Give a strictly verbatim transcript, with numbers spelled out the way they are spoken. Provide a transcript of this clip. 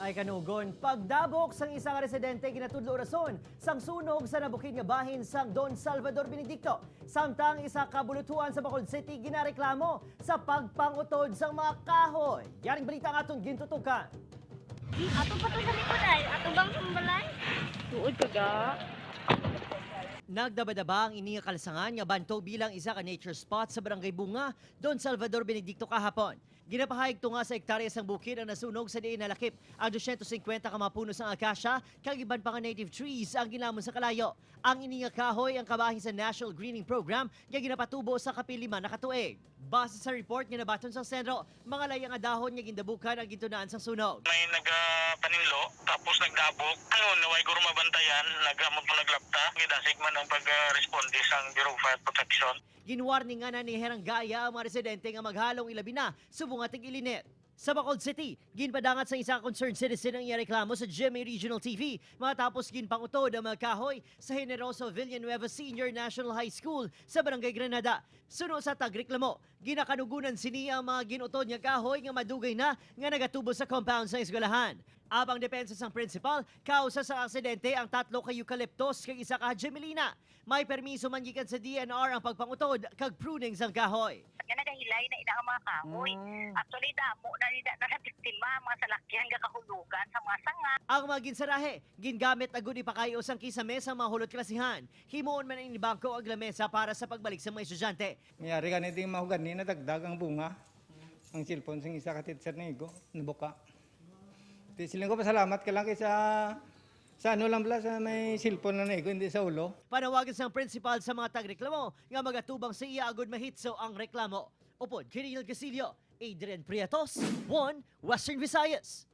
Ay kanugon, pagdabok sang isa ka residente ginatudlo rason sang sunog sa nabukid nga bahin sang Don Salvador Benedicto, samtang isa ka bulutuan sa Bacolod City ginareklamo sa pagpangutod sang mga kahoy. Yaring balita ang aton gintutukan. Ato pa to sa likod ay, ato bang sa balay? Tuod ka ga? Nagdabadaba ang ini nga kalasangan nga bantog bilang isa ka nature spot sa Barangay Bunga, Don Salvador Benedicto kahapon. Ginapahayag tunga sa hektarya sang bukid ang nasunog sa diin nalakip ang dosyentos singkwenta ka mga puno sang akasya kag iban pa nga native trees ang ginamon sa kalayo. Ang ini nga kahoy ang kabahin sa National Greening Program nga ginapatubo sa kapin lima na ka tuig. Base sa report nga nabaton sang Senro, mga laya nga dahon nga gindabukan ang gintunaan sang sunog. May nagapaninlo, tapos nagdabok. Ayun, naway guro mabantayan, naghamot po naglapta. Gidasig man ang pag-responde sang Bureau of Fire Protection. Ginwarningan na ni Herangaya ang mga residente nga maghalong ilabi na subong nga tig-ilinit. Sa Bacolod City, ginpadangat sa isa ka concerned citizen ang iya reklamo sa G M A Regional T V matapos ginpangutod ang mga kahoy sa Generoso Villanueva Senior National High School sa Barangay Granada. Suno sa tagreklamo, ginakanugunan sini ang mga gin-utod nga kahoy nga madugay na nga nagatubo sa compound sa eskwelahan. Apang depensa sang principal, kausa sa aksidente ang tatlo ka eucalyptus kag isa ka gemelina. May permiso man gikan sa D N R ang pagpangutod kag pruning sang kahoy. Nga nagahilay na ina ang mga kahoy. Mm. Actually, damo na nila na nabiktima ang mga salakyan nga kahulugan sa mga sanga. Ang mga ginsarahe, gingamit na gud ipakayo sang kisame sang mga hulot klasihan. Himuon man ini bangko ag lamesa para sa pagbalik sa mga estudyante. Mayari gani ding mahogani, nadagdag ang bunga. Ang cellphone sing isa ka teacher ni Igo, nabuka. Di siling ko, pasalamat ka lang kay sa, sa ano lang pala, sa may cellphone na naigo, hindi sa ulo. Panawagan sang principal sa mga tagreklamo nga magatubang sa iya agud mahitso ang reklamo. Upod kay Neil Gasilio, Adrian Prietos, One Western Visayas.